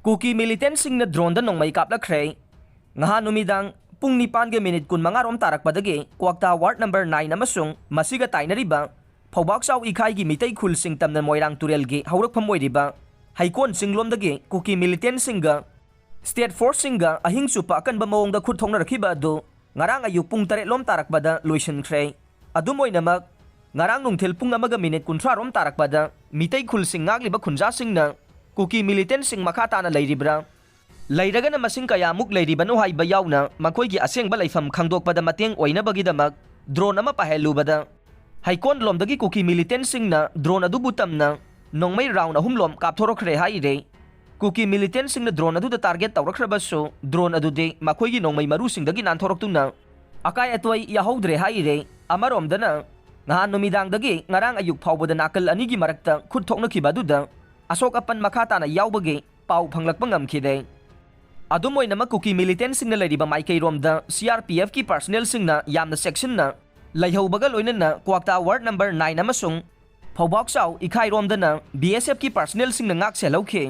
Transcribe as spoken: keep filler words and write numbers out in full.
ꯀꯨꯀꯤ ꯃꯤꯂꯤꯇꯦꯟꯁꯤꯡꯅ ꯗ꯭ꯔꯣꯟꯗ ꯅꯣꯡꯃꯩ ꯀꯥꯞꯂꯛꯈ꯭ꯔꯦ꯫ ꯉꯍꯥꯟ ꯅꯨꯃꯤꯗꯥꯡ ꯄꯨꯡ ꯅꯤꯄꯥꯟꯒ ꯃꯤꯅꯤꯠ ꯀꯨꯟꯃꯉꯥ ꯔꯣꯝ ꯇꯥꯔꯛꯄꯗꯒꯤ ꯀ꯭ꯋꯥꯛꯇꯥ ꯋꯥꯔꯗ ꯅꯝꯕꯔ ꯅꯥꯏꯟ ꯑꯃꯁꯨꯡ ꯃꯁꯤꯒ ꯇꯥꯏꯅꯔꯤꯕ ꯐꯧꯕꯥꯛꯆꯥꯎ ꯏꯈꯥꯏꯒꯤ ꯃꯤꯇꯩ ꯈꯨꯜꯁꯤꯡ ꯇꯝꯅ ꯃꯣꯏꯔꯥꯡ ꯇꯨꯔꯦꯜꯒꯤ ꯍꯧꯔꯛꯐꯝ ꯑꯣꯏꯔꯤꯕ ꯍꯩꯀꯣꯟ ꯆꯤꯡꯂꯣꯝꯗꯒꯤ ꯀꯨꯀꯤ ꯃꯤꯂꯤꯇꯦꯟꯁꯤꯡꯒ ꯁ꯭ꯇꯦꯠ ꯐꯣꯔꯁꯁꯤꯡꯒ ꯑꯍꯤꯡ ꯆꯨꯞꯄ ꯑꯀꯟꯕ ꯃꯑꯣꯡꯗ ꯈꯨꯠ ꯊꯣꯛꯅꯔꯛꯈꯤꯕ ꯑꯗꯨ ꯉꯔꯥꯡ ꯑꯌꯨꯛ ꯄꯨꯡ ꯇꯔꯦꯠ ꯂꯣꯝ ꯇꯥꯔꯛꯄꯗ ꯂꯣꯏꯁꯤꯟꯈ꯭ꯔꯦ꯫ ꯑꯗꯨꯝ ꯑꯣꯏꯅꯃꯛ, ꯉꯔꯥꯡ ꯅꯨꯡꯊꯤꯜ ꯄꯨꯡ ꯑꯃꯒ ꯃꯤꯅꯤꯠ ꯀꯨꯟꯊ꯭ꯔꯥ ꯔꯣꯝ ꯇꯥꯔꯛꯄꯗ ꯃꯤꯇꯩ ꯈꯨꯜꯁꯤꯡ ꯉꯥꯛꯂꯤꯕ ꯈꯨꯟꯖꯥꯁꯤꯡꯅ ꯀꯨꯀꯤ ꯃꯤꯂꯤꯇꯦꯟꯁꯤꯡ ꯃꯈꯥ ꯇꯥꯅ ꯂꯩꯔꯤꯕ꯭ꯔꯥ, ꯂꯩꯔꯒꯅ ꯃꯁꯤꯡ ꯀꯌꯥꯃꯨꯛ ꯂꯩꯔꯤꯕꯅꯣ ꯍꯥꯏꯕ ꯌꯥꯎꯅ ꯃꯈꯣꯏꯒꯤ ꯑꯁꯦꯡꯕ ꯂꯩꯐꯝ ꯈꯪꯗꯣꯛꯄꯗ ꯃꯇꯦꯡ ꯑꯣꯏꯅꯕꯒꯤꯗꯃꯛ ꯗ꯭ꯔꯣꯟ ꯑꯃ ꯄꯥꯏꯍꯜꯂꯨꯕꯗ, ꯍꯩꯀꯣꯟ ꯂꯣꯝꯗꯒꯤ ꯀꯨꯀꯤ ꯃꯤꯂꯤꯇꯦꯟꯁꯤꯡꯅ ꯗ꯭ꯔꯣꯟ ꯑꯗꯨꯕꯨ ꯇꯝꯅ ꯅꯣꯡꯃꯩ ꯔꯥꯎꯟ ꯑꯍꯨꯝ ꯂꯣꯝ ꯀꯥꯞꯊꯣꯔꯛꯈ꯭ꯔꯦ ꯍꯥꯏꯔꯦ꯫ ꯀꯨꯀꯤ ꯃꯤꯂꯤꯇꯦꯟꯁꯤꯡꯅ ꯗ꯭ꯔꯣꯟ ꯑꯗꯨꯗ ꯇꯥꯔꯒꯦꯠ ꯇꯧꯔꯛꯈ꯭ꯔꯕꯁꯨ, ꯗ꯭ꯔꯣꯟ ꯑꯗꯨꯗꯤ ꯃꯈꯣꯏꯒꯤ ꯅꯣꯡꯃꯩ ꯃꯔꯨꯁꯤꯡꯗꯒꯤ ꯅꯥꯟꯊꯣꯔꯛꯇꯨꯅ ꯑꯀꯥꯏ ꯑꯇꯣꯏ ꯌꯥꯍꯧꯗ꯭ꯔꯦ ꯍꯥꯏꯔꯦ꯫ ꯑꯃꯔꯣꯝꯗꯅ, ꯉꯍꯥꯟ ꯅꯨꯃꯤꯗꯥꯡꯗꯒꯤ ꯉꯔꯥꯡ ꯑꯌꯨꯛ ꯐꯥꯎꯕꯗ ꯅꯥꯀꯜ ꯑꯅꯤꯒꯤ ꯃꯔꯛꯇ ꯈꯨꯠ ꯊꯣꯛꯅꯈꯤꯕ ꯑꯗꯨꯗ ꯑꯁꯣꯛ ꯑꯄꯟ ꯃꯈꯥ ꯇꯥꯅ ꯌꯥꯎꯕꯒꯤ ꯄꯥꯎ ꯐꯪꯂꯛꯄ ꯉꯝꯈꯤꯗꯦ꯫ ꯑꯗꯨꯝ ꯑꯣꯏꯅꯃꯛ, ꯀꯨꯀꯤ ꯃꯤꯂꯤꯇꯦꯟꯁꯤꯡꯅ ꯂꯩꯔꯤꯕ ꯃꯥꯏꯀꯩꯔꯣꯝꯗ ꯁꯤ ꯑꯥꯔ ꯄꯤ ꯑꯦꯐꯀꯤ ꯄꯥꯔꯁꯅꯦꯜꯁꯤꯡꯅ ꯌꯥꯝꯅ ꯆꯦꯛꯁꯤꯟꯅ ꯂꯩꯍꯧꯕꯒ ꯂꯣꯏꯅꯅ ꯀ꯭ꯋꯥꯛꯇꯥ ꯋꯥꯔꯗ ꯅꯝꯕꯔ ꯅꯥꯏꯟ ꯑꯃꯁꯨꯡ ꯐꯧꯕꯥꯛꯆꯥꯎ ꯏꯈꯥꯏꯔꯣꯝꯗꯅ ꯕꯤ ꯑꯦꯁ ꯑꯦꯐꯀꯤ ꯄꯥꯔꯁꯅꯦꯜꯁꯤꯡꯅ ꯉꯥꯛ ꯁꯦꯜꯍꯧꯈꯤ꯫